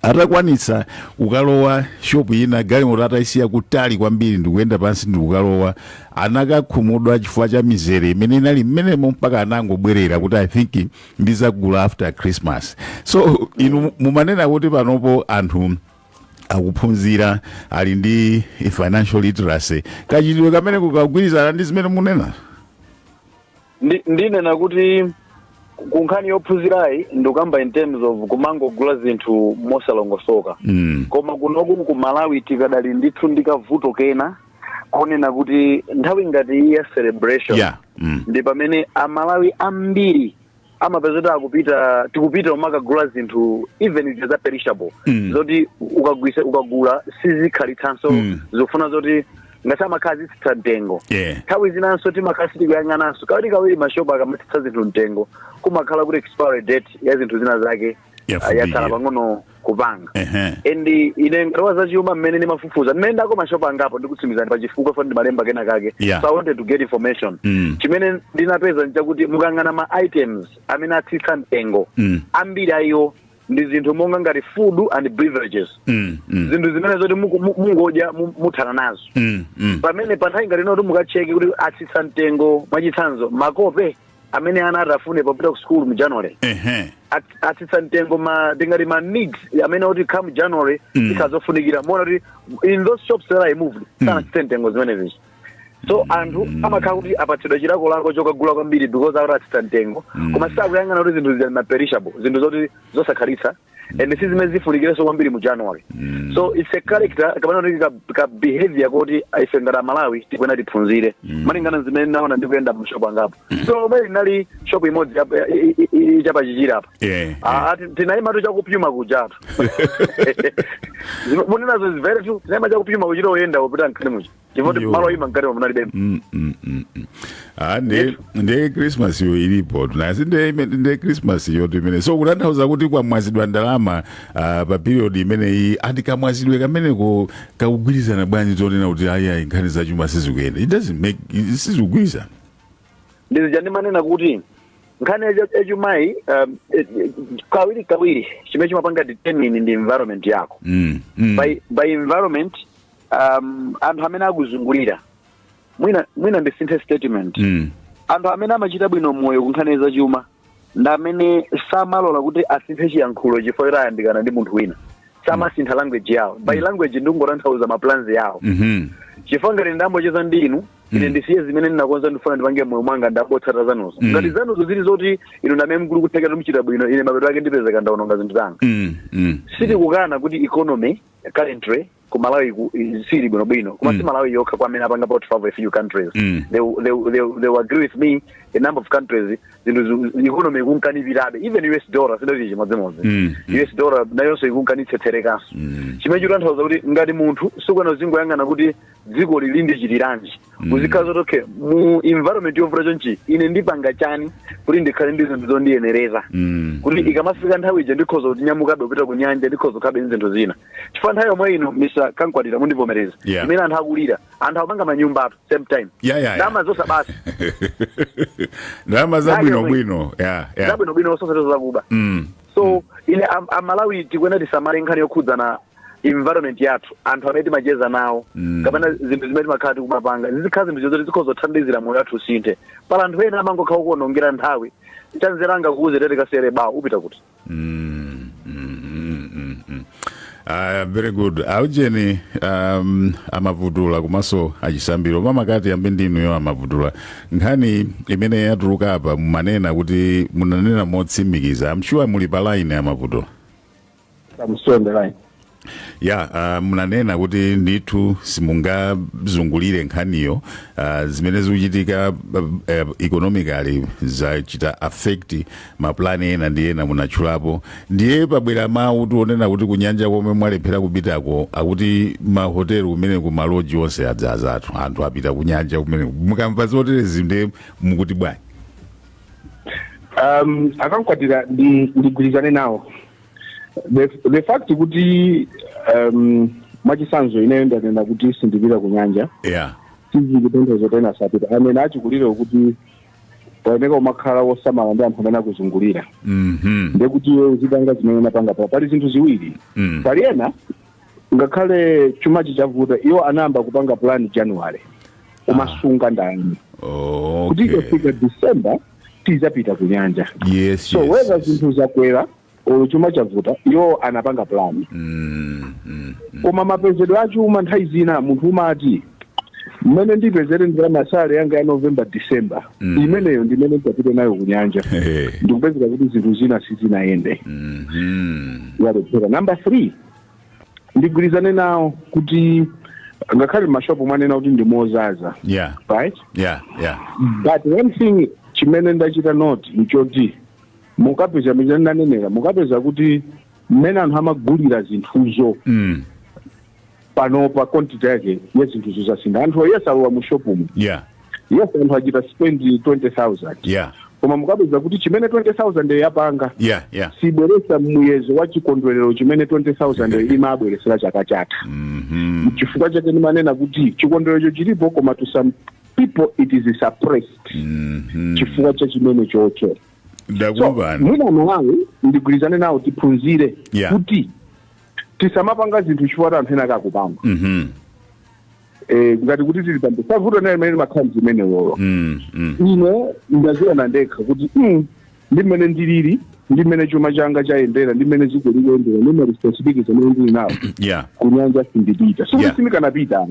Atakwanitsa kukalowa shopu ina, galimoto atayisiya kutali kwambiri ndikuyenda pansi ndikukalowa, anakakhumudwa chifukwa cha mizere imene inali mmenemo, mpaka anangobwerera kuti "I think ndizagula after Christmas." So inu mumanena kuti panopo anthu akuphunzira, ali ndi financial literacy. Kachitidwe kamene kukagwirizana ndi zimene munena? Ndinena kuti ku nkhani yophunzirayi ndikukamba in terms of kumangogula zinthu mosalongosoka. Koma kunoku ku Malawi tikadali ndithu ndikavuto kena konena kuti nthawi ngati iyi ya celebration ndi pamene Amalawi ambiri amapeza kuti akupita, tikupita umakagula zinthu even zija za perishable, zoti ukagwisa, ukagula sizikhalitsanso, zikufuna zoti ngati amakhala zitsitsa mtengo. Nthawi zinanso timakhala sitikuyang'ananso. Kawiri kawiri mashopu akamatsitsa zinthu mtengo kumakhala kuti expiry date ya zinthu zina zake Yafupikiye. yatsala pang'ono kupanga. And ine ngati wa zachuma, mmene ndimafufuza, mmene ndako mashopu angapo, ndikutsimikizani pachifukwa fo ndimalemba kena kake. So I wanted to get information. Chimene ndinapeza nchakuti mukang'ana ma items amene atsitsa mtengo, ambiri ayiwo ndi zinthu monga ngati food and beverages, zinthu zimene zoti mungodya muthana nazo. Pamene pa nthawi ngati ino mukacheke kuti atsitsa mtengo, mwachitsanzo makope amene ana atafune popita ku school mu January, Atsitsa mtengo ma tingati ma needs amene kuti come January ikhazofunikira. Muona kuti in those shops that I moved, sanatsitse mtengo zimene zichi. So anthu amakhala kuti apatsidwa chilakolako chokagula kwambiri because akuti atsitsa mtengo, koma sakuyang'ana kuti zinthu zija ma perishable, zinthu zoti zosakhalitsa and si zimene zifunikirenso kwambiri mu January. So it's a character kapena kuti ka behavior kuti ife ngati Amalawi tikuena tiphunzire malingana zimene naona ndikuyenda mu shop angapo. So lomwe linali shop imodzi chapachichira apa. Ah, tinayima tu chakupyuma kujatu munenazo is very true. Tinayima chakupyuma kuchita uyenda kupita mkati muja chifukwa Yo. malo oyima mkati munalibe. Ah, ndiye Christmas yo ilipo tunasi, ndiye Christmas yo imene. So kutanthauza kuti kwamwazidwa ndalama pa period imeneyi, andikamwazidwe kameneko kakugwirizana bwanji tonena kuti ayi ayi, nkhani zachuma sizikuyenda? It doesn't make, sizikugwirizana. Ndizija ndimanena kuti nkhani yachumayi kawiri kawiri chimene chimapanga determine ndi environment yako. By environment, anthu amene akuzungulira. Mwina ndisinthe statement. Anthu amene amachita bwino moyo ku nkhani zachuma ndi amene samalola kuti asinthe chiyankhulo chifukwa choti ayandikana ndi munthu wina. Samasintha language yawo. By language ndingotanthauza ma plans yawo. Chifukwa ngati ndambocheza ndi inu, ine ndisiye zimene ndinakonza, ndifuna ndipange moyo mwanga, ndambotsata zanuzo. Ngati zanuzo zili zoti inu ndamene mkulu kuthekera muchita bwino, ine mapeto ake ndipezeka ndaononga zinthu zanga. Sitikukana kuti economy currently ku Malawi sili bwinobwino, koma si Malawi yokha kwa amene apanga about travel a few countries. They will agree with me, a number of countries zinthu economy ikunkanipirabe. Even US dollar sidati chimodzimodzi. US dollar nayonso ikunkanitsetserekanso, chimene chikutanthauza kuti ngati munthu sukwana uzingoyang'ana kuti dziko lili ndichitiranji. Uzikhala zoti okay, mu environment yovuta chonchi ine ndipanga chani kuti ndikhale ndi zinthu zondiyenereza kuti ikamafika nthawi ija ndikhoza kuti nyamukabe kupita ku nyanja, ndikhoza kukhabe ndi zinthu zina. Chifukwa nthawi yomwe ino, Mr Kankwatira, mundivomereza, imene anthu akulira, anthu akupanga manyumba atu same time. Ndalama zosabasa. Ndalama zabwinobwino, yeah. Zabwinobwino, osati zakuba. So ine Amalawi tikuena tisamale nkhani yokhudzana environment yathu, anthu amene timacheza nawo kapena zinthu zimene timakhala tikumapanga zizikhala zinthu zoti zikhoza kuthandizira moyo wathu usinthe. Pala anthu ena amangokhala kuonongera nthawi. Chanzeranga kuuze tete kasere bawo upita kuti. Very good. Aujeni Amavudula komanso Achisambiro, mamakati ambe ndinuyo Amavudula, nkhani imene yatuluka apa mumanena kuti munanena motsimikiza. I'm sure muli pa line, Amavudula. I'm still on the line. Ya, munanena kuti ndithu simungazungulire nkhaniyo. Zimene zikuchitika economically zachita affect maplani ena ndi ena munatchulapo. Ndiye pabwera mawu tionena kuti kunyanja komwe mwalephera kupitako, akuti mahoteli kumene kumaloji onse adzazatu, anthu apita kunyanja kumene. Mukamva zoterezi ndiye mukuti bwanji? Akankwatira, ndigwirizane nawo. The fact kuti mwachisanzo ineyo ndanena kuti sindipita ku nyanja sizikutanthauza kuti ena sapita. Amene achikulire kuti paoneka umakhala wosamala ndi anthu amene akuzungulira, ndekuti iwe uzipanga zimene unapanga. Pali zinthu ziwiri. Pali ena ngakhale chumachi chavuta, iwo anayamba kupanga plan January, umasunga ndalama kuti ikafika December tizapita ku nyanja. So whether zinthu zakwera olo chuma chavuta, iwo anapanga plan. Koma mapezedwe achuma nthawi zina munthu umati mmene ndipezere ndalama salary yanga ya November, December, imeneyo ndimene nditapite nayo ku nyanja, ndikupezeka kuti zinthu zina sizinayende, yalephera. Number three, ndigwirizane nawo kuti ngakhale mashopu mwanena kuti ndi mozaza, right? Yeah. But one thing chimene ndachita note nchoti mukapeza mene ndanenera, mukapeza kuti mmene anthu amagulira zinthuzo panopa, quantity yake ya zinthuzo zasintha. Anthu yes alowa mu shopumu, yes anthu achita spend 20,000, koma mukapeza kuti chimene 20,000 yapanga sibweresa muyezo wa chikondwerero chimene 20,000 imabweresera chaka chatha. Chifukwa chake ndimanena kuti chikondwerero chilipo, koma to some people it is suppressed chifukwa cha chimene chocho. So Ndakumvani. mwina Malawi, ndigwirizane nawo, tiphunzire kuti tisamapanga zinthu chifukwa kuti anthu ena akakupanga. Ngati kuti tili pambe savuto naye imene makhala zimenewolo. Ine ndaziona ndekha kuti ndi mmene ndilili. Ndi mmene chuma changa chayendera, ndi mmene dziko likuyendera, ndi ma responsibilities amene ndili nawo, kunyanja sindipita. Sikuti sindikanapita,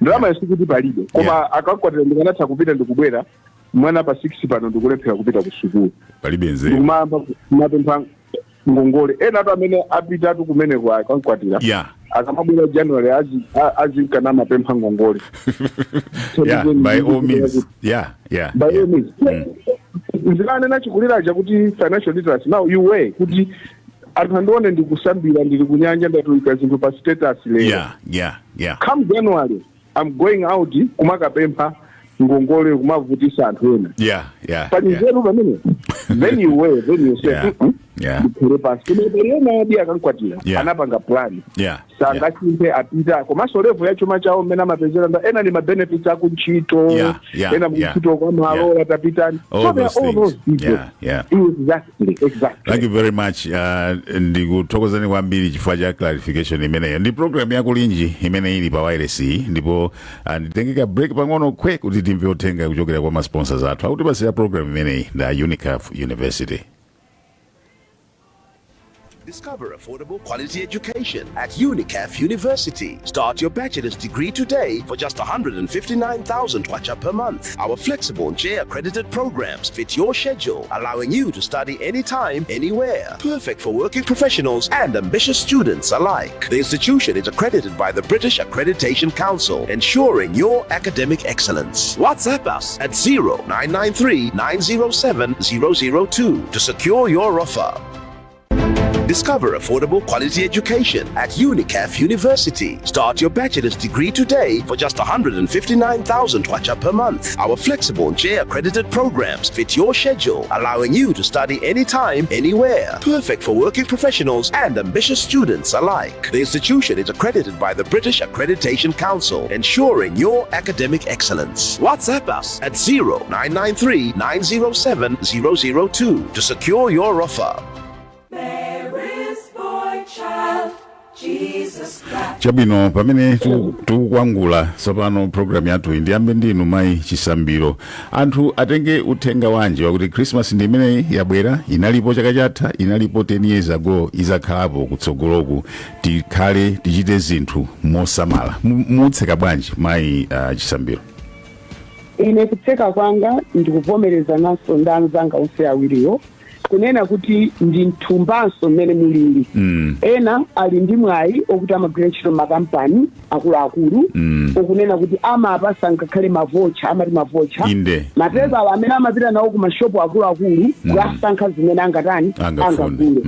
ndalama sikuti palibe, koma akakwatira ndikanatha kupita ndikubwera, mwana pa 6 pano ndikulephera kupita ku sukulu. Palibe nzeru. Ndikumamba kumapempha ngongole. Ena atu amene apitatu kumeneko akankwatira, akamabwera January azinkana amapempha ngongole. Yeah, by all means, yeah. By all means, nzilane nachikuliracha kuti financial literacy, now you weigh kuti anthu andione ndikusambira, ndili kunyanja, ndatulika zinthu pa status lero. Come January I'm going out kumakapempha ngongole, kumavutisa anthu ena. Pali nzeru pamene? Then you weigh, then you say, "Ndikhale pansi." Koma pali ena adi akankwatira, anapanga plan, sangasinthe, apita. Komanso level ya chuma chawo mmene amapezera, ena ni ma benefits akuntchito, ena muntchito kwa malo atapitani. All So there those are all those things. people. Exactly. Thank you very much. Ndikuthokozani kwambiri chifukwa cha clarification imeneyo. Ndi program yakulinji imene ili pa wireless iyi, ndipo nditengeka break pang'ono kwe kuti timve uthenga kuchokera kwa ma sponsors athu akutipasira program imeneyi nda Unicaf University. Discover affordable quality education at UNICAF University. Start your bachelor's degree today for just 159,000 kwacha per month. Our flexible and J accredited programs fit your schedule, allowing you to study anytime, anywhere. Perfect for working professionals and ambitious students alike. The institution is accredited by the British Accreditation Council, ensuring your academic excellence. WhatsApp us at 0993 907 002 to secure your offer. Discover affordable quality education at UNICAF University. Start your bachelor's degree today for just 159,000 kwacha per month. Our flexible and J accredited programs fit your schedule, allowing you to study anytime, anywhere. Perfect for working professionals and ambitious students alike. The institution is accredited by the British Accreditation Council, ensuring your academic excellence. WhatsApp us at 0993 907 002 to secure your offer. Mary's boy child, Jesus Christ. Chabwino, pamene tikukwangula tsopano program yathu, ndiyambe ndinu mayi Chisambiro. Anthu atenge uthenga wanji wakuti Christmas ndi imeneyi yabwera? Inalipo chaka chatha, inalipo 10 years ago, izakhalapo kutsogoloku. Tikhale tichite zinthu mosamala. Mutseka bwanji, mayi Chisambiro? Ine kutseka kwanga ndikuvomereza nanso ndi anzanga onse awiriwo kunena kuti ndi mthumbanso mmene mulili. Ena ali ndi mwayi okuti amagwira ntchito makampani akuluakulu, okunena kuti amapasa ngakhale ma voucher, amati ma voucher, mapepala amene amapita nawo ku mashopu akuluakulu kukasankha zimene angatani, angafune, angagule,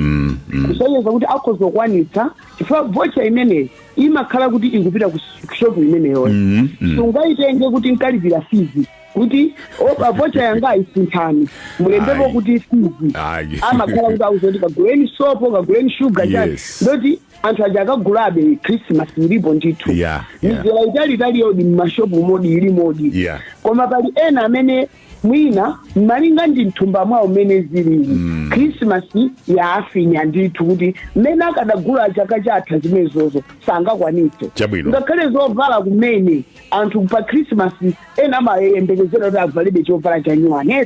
kusonyeza kuti akhoza kukwanitsa, chifukwa voucher imeneyi imakhala kuti ikupita ku shopu imeneyoyo. Sungayitenge kuti nkalipira fees, kuti opa voucher yanga ayisinthani, mulembepo kuti fees. Amakhala kuti auza kuti kaguleni sopo, kaguleni shuga, chani. Ndoti anthu aja akagulabe, Christmas ilipo ndithu. Mizera italiitali yodi mmashopu modi ili modi. Koma pali ena amene mwina malinga ndi mthumba mwawo mmene zilili, Christmas yaafinya ndithu, kuti mmene akadagula chaka chatha zimenezozo sangakwanitse. Ngakhale zovala kumene, anthu pa Christmas ena amayembekezera kuti avalebe chovala cha new one,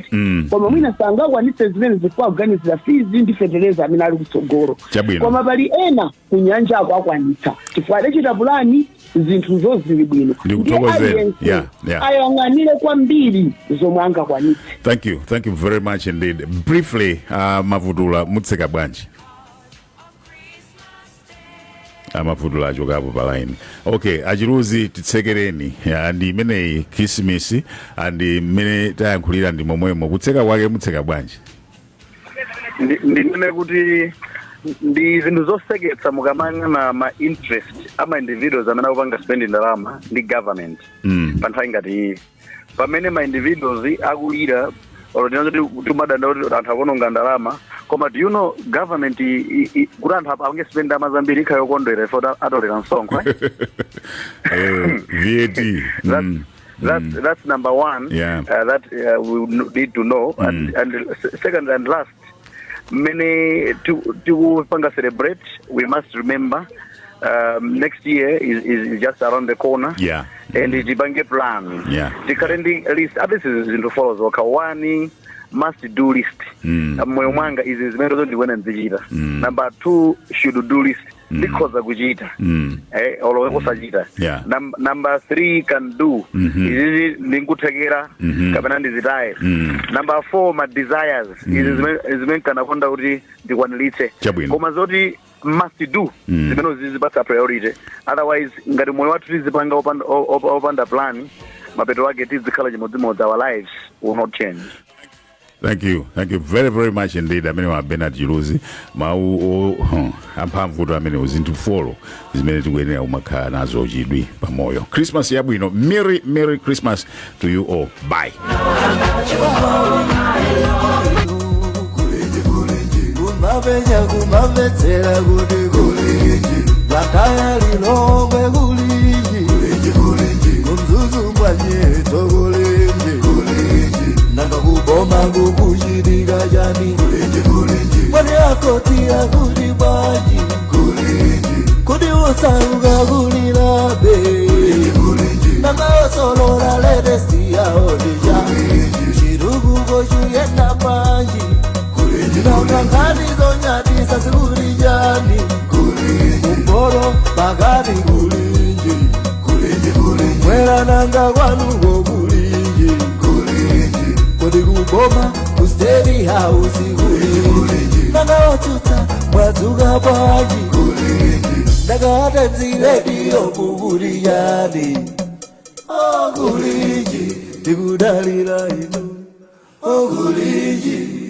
koma mwina sangakwanitse zimene zifukwa kuganizira fees ndi fetereza amene ali kutsogolo. Koma pali ena kunyanjako akwanitsa chifukwa adachita pulani, zinthu zili bwino. Ndiye Ndikuthokozeni. aliyense ayang'anire kwambiri zomwe angakwanitse. Thank you, thank you very much indeed. Briefly, Mavutula, mutseka bwanji? Amavutula achokapo pa line. Okay, Achiruzi, titsekereni. Ya, ndi imeneyi Christmas, andi mmene tayankhulira ndi momwemo. Kutseka kwake mutseka bwanji? Ndinene kuti ndi zinthu zoseketsa mukamayang'ana ma interest ama individuals amene akupanga spend ndalama ndi government pa nthawi ngati iyi, pamene ma individuals akulira or tinazoti timadanda kuti anthu akuononga ndalama. Koma do you know government kuti anthu apange spend ndalama zambiri ikhala yokondwera ifo atolera msonkho, eh? VAT. That's number one that we need to know. And second and last, many tikupanga celebrate, we must remember next year is just around the corner and tipange plan, tikhale ndi list at least zinthu four zokha. One, Must do list. Moyo mwanga izi zimene zo ndikuena ndizichita. Number two, should do list, ndikhoza kuchita olo osachita. Number three, can do. Izizi ndinkuthekera kapena ndizitaye. Number four, ma desires, izi zimene kanakonda kuti ndikwaniritse. Koma zoti must do, zimene zizipatsa priority. Otherwise, ngati moyo wathu tizipanga opanda plan, mapeto ake tizikhala chimodzimodzi, our lives will not change. Thank you, thank you very very much indeed. Amene wa Bernard Chiluzi, mawu amphamvu kuti amene zinthu 4 zimene tikuyenera kumakhala nazo chidwi pamoyo. Christmas yabwino. Merry, merry Christmas to you all. Bye. Kumapenya kumamvetsera kuti kulinji, Blantyre, Lilongwe kulinji, kuMzuzu mwanyeto kulinji, nanga kuboma kukuchitika chani? Mwani akoti akuti bwanji? Kuti usauka kulilabe, nanga osolola latest yaodija chitukuko chuyenda bwanji? Nanga nkhani zonyadisa zikuli chani? Kumporo pakati kulinji, mwera nanga kwanuko kulinji, kodi kuboma ku State House kulinji, nanga otsutsa mwadzuka bwanji? Ndakata mzilediyo kukuli chani? Okulinji tikudalira inu, okulinji.